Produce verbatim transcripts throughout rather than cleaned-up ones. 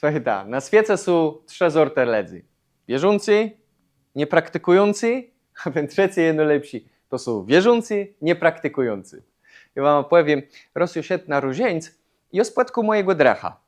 Słëchôjta, na swiece są trzë zortë lëdzy. Wierzący, niepraktykùjący, a ten trzecy je nôlepszi. To są wierzący, niepraktykùjący. Jô wama pòwiém, rôz jô szedł na różańc i jô spòtkôł mòjégò drëcha.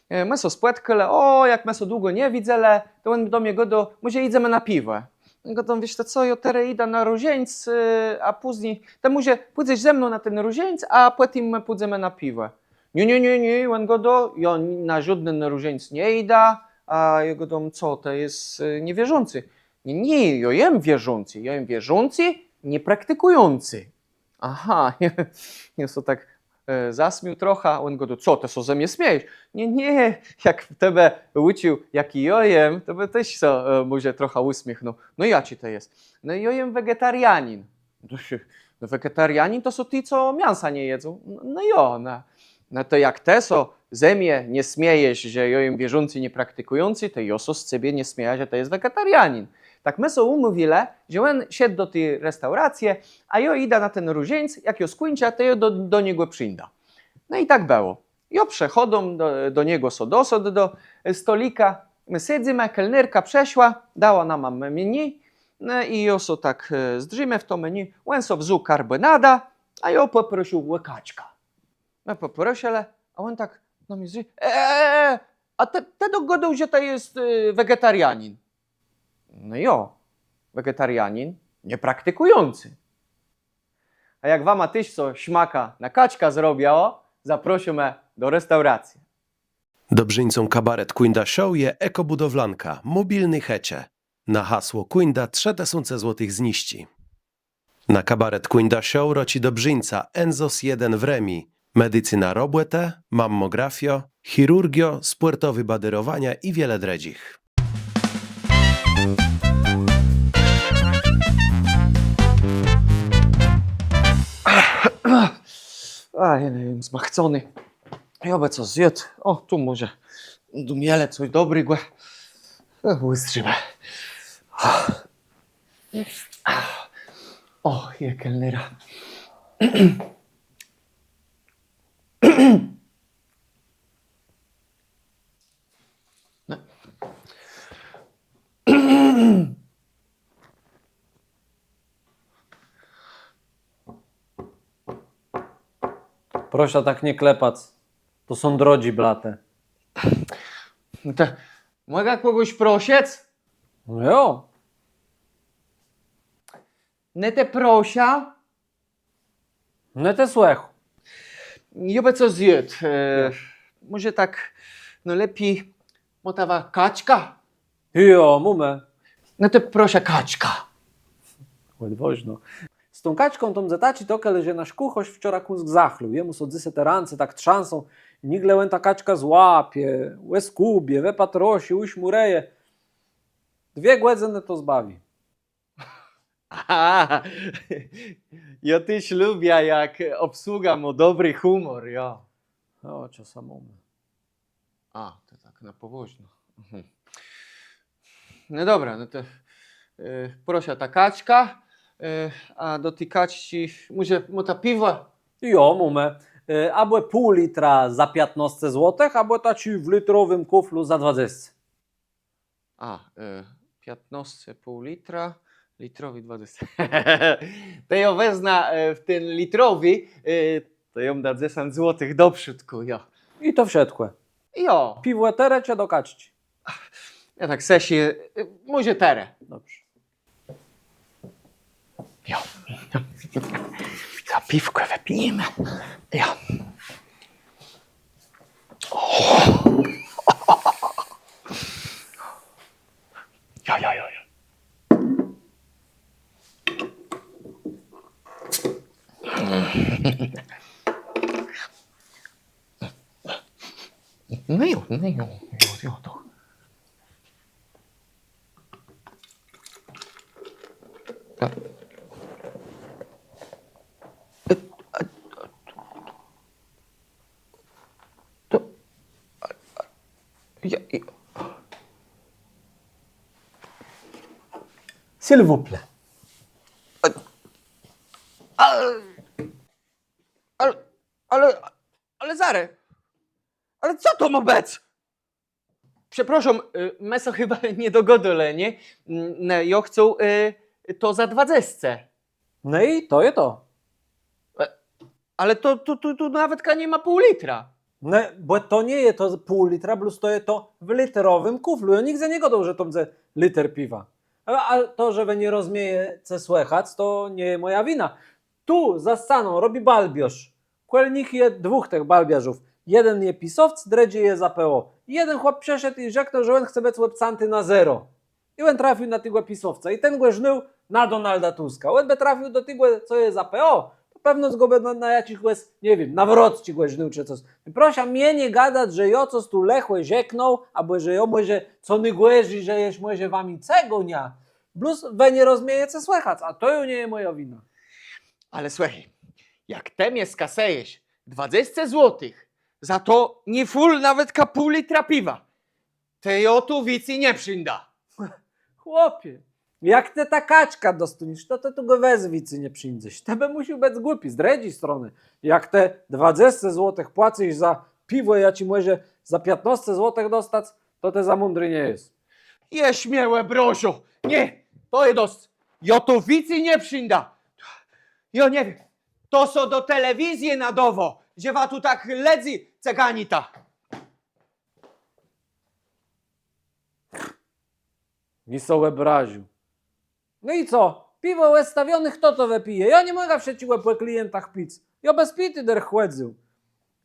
E, më sã spòtkelë, ò, jak më sã długò nie widzelë, to òn do mie gôdô, mòże jidzemë na piwò. Jô gôdóm, wiész të co, jô terô jidã na różańc, e, a pózni, të mòże pùdzesz ze mną na ten różańc, a pòtim më pùdzemë na piwò. Nié, nié, nié, nié, òn gôdô, jô na żódny różańc nie jidã, a jô gôdóm, co, të jes, e, niewierzący. Nié, nié, jô jem wierzący, jô jem wierzący, niepraktykùjący. Aha, jô sã tak, e, zasmiôł trochã, òn gôdô, co, të sã ze mie smiejesz? Nié, nié, jak bë të ùczuł, jaczi jô jem, to bë të téż sã, e, mòże trochã ùsmiéchnął. No jaczi të jes? No jô jem wegetarianin. No, wegetarianin to są ti, co miãsa nie jedzą. No, no jo, no. No to jak të sã ze mie nie smiejesz, że jô jem wierzący, niepraktykùjący, to jô sã z cebie nie smiejã, że të jes wegetarianin. Tak më sã ùmówilë, że òn szedł do ti restauracje, a jô jidã na ten różańc, jak jô skùńczã, to jô do, do niegò przińdã. No i tak bëło. Jô przëchôdóm do, do niegò, sã dosôdł do, e, stolika. Më sedzymë, kelnerka przëszła, dała nama menu, no i jô sã tak, e, zdrzimë w to menu. Òn so wzął karbònadã, a jô pòprosył ò kaczkã. Më pòprosëlë, a òn tak na mie zdrzi, e, e, e, a të, të doch gôdôł, że të jes, e, wegetarianin. No jo, wegetarianin, niepraktykùjący. A jak wama téż sã szmakã na kaczkã zrobiło, zaprôszómë do restauracje. Dobrzińcą kabaret Kùńda Show je Ekobudowlanka, mòbilné chëcze. Na hasło Kùńda trzë tësące złotëch zniżczi. Na kabaret Kùńda Show rôczi dobrzińca Enzos jeden w Rëmi. Medicyna robòtë, mammografiô, chirurgiô, spòrtowé badérowania i wiele drëdżich. A, jô jem zmachcony. Jô bë co zjôdł. Ò, tu mòże dô mielë cos dobrégò. E, ùzdrzimë. Ò, je kelnera. Proszã tak nie klepac. To są drodżé blatë. No to mògã kògòs prosëc? No jo. No to proszã. No to słëchóm. Jô bë co zjôdł. E, mòże tak, no lepi, môta wa kaczkã? Jo, mómë. No to proszã kaczkã. Òdwôżno. Z tą kaczką to mdze taczi tokôl, że nasz kùchôrz wczora kąsk zachlôł. Jemù sã dzysô te rãce tak trzãsą. Nigle òn tã kaczkã złapie, òskùbie, wëpatroszi, ùszmùrëje. Dwie gòdzënë to zbawi. Aha, jô téż lubiã, jak òbsługa mô dobri hùmor, jo. No, czasã mómë. A, to tak na pòwôżno. Mhm. No dobra, no to, e, proszã tã kaczkã, e, a do ti kaczczi mòże, môta piwò? Jo, mómë. E, abò pół litra za piãtnôsce złotëch, abò taczi w litrowim kùflu za dwadzesce. A, e, piãtnôsce, pół litra, litrowi dwadzesce. To jô wezmã, e, w ten litrowi, e, to jô mdã dzesãc złotëch do przódkù, jo. I to wszëtkò? Jo. Piwò terô czë do kaczczi? Jô tak sã, e, mòże terô. Dobrze. Jo. Za piwkò wëpijemë. Jo. Jo, jo, jo, jo. No jo, no jo, jo, jo, to. S'il vous plaît. Ale, ale, ale zarô. Ale co to mô bëc? Przeprôszóm, e, më sã chëba nie dogôdelë, nié? Mm, no, jô chcã, e, to za dwadzesce. No i to je to. E, ale to, to, tu, tu nawetka ni ma pół litra. No, bò to nie je to pół litra, plus to je to w litrowim kùflu. Jô nigdze nie gôdôł, że to mdze liter piwa. A, a to, że wë nie rozmiejece słëchac, to nie je mòja wina. Tu, za scaną, robi balbiôrz. Kòl nich je dwóch tëch balbiôrzów. Jeden je pisowc, drëdżi je za P O. Jeden chłop przëszedł i rzeknął, że òn chce bëc òbcãti na zero. I òn trafił na tegò pisowca. I ten gò żnął na Donalda Tuska. Òn bë trafił do tegò, co je za P O, to pewno gò bë na, na jaczégòs, nie wiém, Nawrocczi gò żnął czë cos. Proszã mie nie gadac, że jô cos tu lëchò rzeknął, abò że jô mòże, co nôgòrzi, że jesz mòże wami cëgôniã. Plus wë nie rozmiejece słëchac, a to ju nie je mòja wina. Ale słëchôj, jak të mie skasëjesz dwadzesce złotëch za to nié fùl nawetka pół litra piwa, tej jô tu wicy nie przińdã. Chłopie, jak të tã kaczkã dostóniesz, to të tu gò wez wicy nie przińdzesz. Të bë mùszôł bëc głupi, z drëdżi stronë. Jak të dwadzesce złotëch płacysz za piwò, jaczé mòże za piãtnôsce złotëch dostac, to të za mądri nie jes. Jesz mie òbrażôł. Nié, to je dosc. Jô tu wicy nie przińdã. Jô nie wiém. To sã do telewizje nadôwô, że wa tu tak lëdzy cëganita. Mi sã òbraził. No i co? Piwò je wëstawioné, chto to wëpije? Jô ni mògã wszëtczégò pò klientach pic. Jô bez pitu derch chòdzył.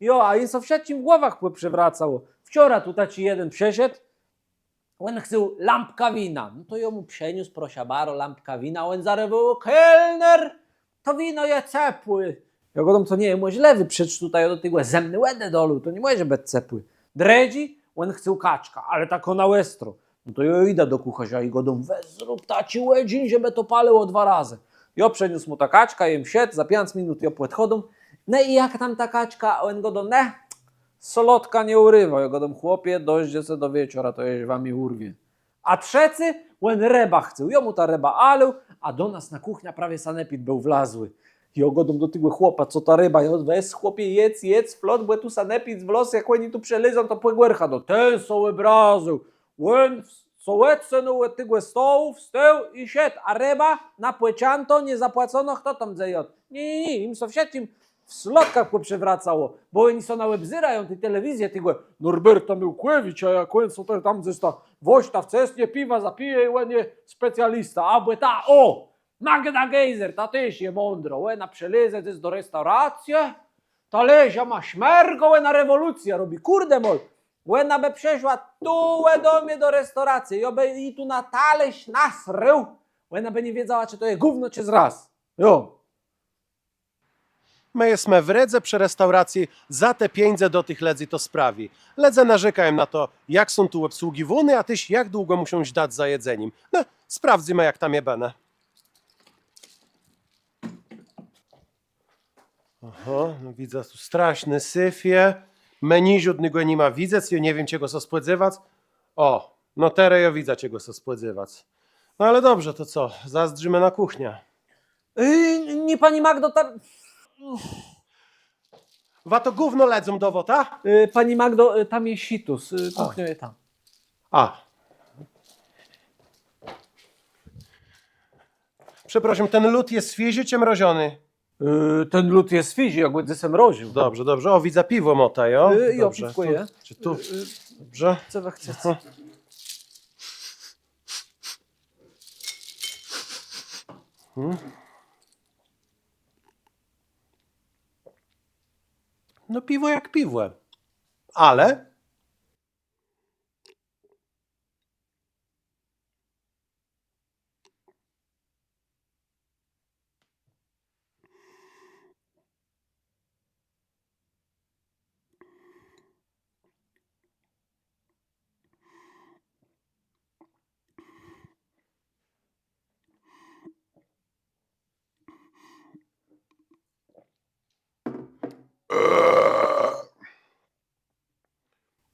Jo, a jim sã wszëtczim w głowach pòprzewracało. Wczora tu taczi jeden przëszedł, òn chcôł lampkã wina. No to jô mù przëniósł, proszã baro, lampkã wina. Òn zarô wòłô: „Kelner, to wino je cepłé”. Jô gôdóm: „To nie je mòżlëwé, przecã tutaj do tegò zëmny wòdë dolôł, to ni mòże bëc cepłé”. Drëdżi, òn chcôł kaczkã, ale taką na òstro. No to jô jidã do kùchôrza i gôdóm: „Wez zrób taczi òdżin, żebë to palëło dwa razë”. Jô przëniósł mù tã kaczkã, jem szedł, za piãc minut jô pòdchôdóm. No i jak tam ta kaczka? A òn gôdô: „Ne, solotka nie ùrëwô”. Jô gôdóm: „Chłopie, dożdżëce do wieczora, to jesz wama ùrwie”. A trzecy, òn rëbã chcôł. Jô mù tã rëbã alôł, a do nas na kùchniã prawie sanepid béł wlazłi. Jô gôdóm do tegò chłopa, co ta rëba, jô: „Wez, chłopie, jedz, jedz flot, bò tu sanepid wlôzł, jak òni tu przëlezą, to pògòrchã”. No ten sã òbrazył. Òn sã òdsunął òd tegò stołu, wstôł i szedł, a rëba na pòczãtą, niezapłaconą, chto tam mdze jôdł? Nié, nié, nié, jim sã wszëtczim w słotkach pòprzewracało, bò òni sã naòbzérają ti telewizje tegò Norberta Miłkòwicza, jak òn sã tam, tam ze sta wòszta wcësnie, piwa zapije i òn je specjalista. Abò ta, ò, Magda Geyser, ta téż je mądrô, òna przëlezła dzes do restauracje, ta leżi, mô szmërgô, òna rewòlucjã robi, kùrde mòl. Òna bë przëszła tu do mie do restauracje, jô bë ji tu na talérz nasrôł, òna bë nie wiedzała, czë to je gówno, czë zraz. Jo. Më jesmë w redze przë restauracje, za te pieniãdze do tëch lëdzy to sprawi. Lëdze narzékają na to, jak są tu òbsłëgiwóny, a téż jak długò mùszą żdac za jedzenim. No, sprawdzymë, jak tam je bënë. Aha, no widzã, tu straszny syf je. Menu żódnégò ni ma widzec, jô nie wiém, czegò sã spòdzewac. Ò, no terô jô widzã, czegò sã spòdzewac. No ale dobrze, to co? Zazdrzimë na kùchniã. Y, nié, pani Magdo, tam... Wa to gówno lëdzóm dôwôta? Y, pani Magdo, y, tam je situs, y, kùchniô je tam. A. Przeprôszóm, ten lód je swiéżi czë mrożony? Y, ten lód je swiéżi, jô gò dzysô mroził. Dobrze, dobrze. Ò, widzã, piwò môta, jo? Y, jo, dobrze. Piwkò je. Czë tu? Y, y, dobrze. Co wa chcece? Aha. Hmm. No piwò jak piwò. Ale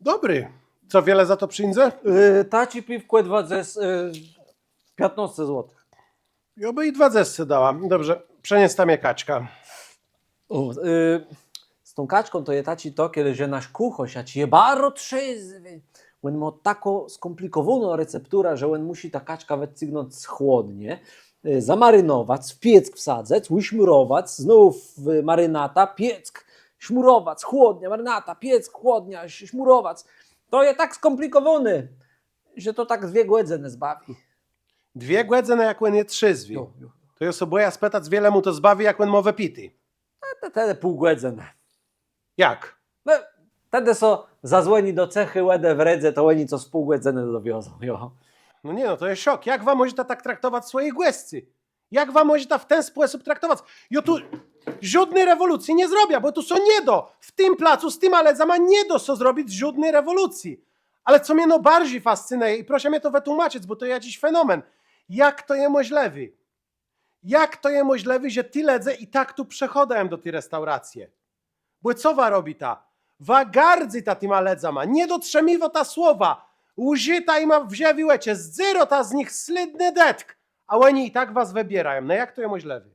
Dobri. Co, wiele za to przińdze? Y, taczé piwkò dwadzesce, y, piãtnôsce złotëch. Jô bë i dwadzesce dała. Dobrze, przëniesë tam je kaczkã. Ò, y, z tą kaczką to je taczi tok, że nasz kùchôrz, jaczi je baro trzézwi, Òn mô taką skòmplikòwóną recepturã, że òn mùszi tã kaczkã wëcygnąc z chłodnie, e, zamarynowac, w piéck wsadzëc, ùszmùrowac, znowù w marynatã, piéck, szmùrowac, chłodnia, marynata, piéck, chłodnia, sz-, szmùrowac. To je tak skòmplikòwóné, że to tak dwie gòdzënë zbawi. Dwie gòdzënë, jak òn je trzézwi. Jo, jo. To jô sã bòjã spëtac, wiele mù to zbawi, jak òn mô wëpité. A te, te pół gòdzënë. Jak? No, tedë so zazwòni do cëchi wòdë w Redze, to òni co z pół gòdzënë dowiozą, jo. No nié, no to je szok. Jak wa mòżeta tak traktowac swòjich gòscy? Jak wa mòżeta w ten spòsób traktowac? Jô tu żódny rewòlucji nie zrobiã, bò tu sã nie dô. W tim placu z tima lëdzama nie dô sã zrobic żódny rewòlucji. Ale co mie nôbarżi fascynëje, i proszã mie to wëtłómaczëc, bò to je jaczis fenomen. Jak to je mòżlëwé? Jak to je mòżlëwé, że ti lëdze i tak tu przëchôdają do ti restauracje? Bò co wa robita? Wa gardzyta tima lëdzama, nie dotrzëmiwôta słowa, łżëta jima w żëwé òczë, zdzérôta z nich slédny dëtk, a òni i tak was wëbiérają. No jak to je mòżlëwé?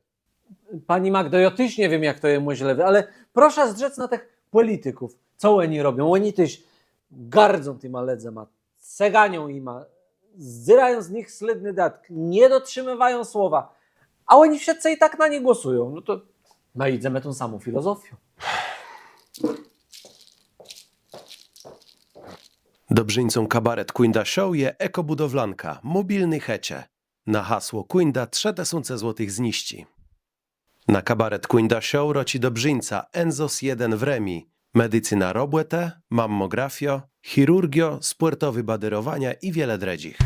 Pani Magdo, jô téż nie wiém, jak to je mòżlëwé, ale proszã zdrzec na tëch pòlitików. Co òni robią? Òni téż gardzą tima lëdzama, cëganią jima, zdzérają z nich slédny dëtk, nie dotrzëmiwają słowa. A òni wszëtcë i tak na nich głosëją. No to më jidzemë tą samą filozofią. Dobrzińcą kabaret Kùńda Show je Ekobudowlanka, mòbilné chëcze. Na hasło Kùńda trzë tësące złotëch zniżczi. Na kabaret Kùńda Show rôczi dobrzińca Enzos jeden w Rëmi. Medicyna robòtë, mammògrafiô, chirurgiô, spòrtowé badérowania i wiele drëdżich.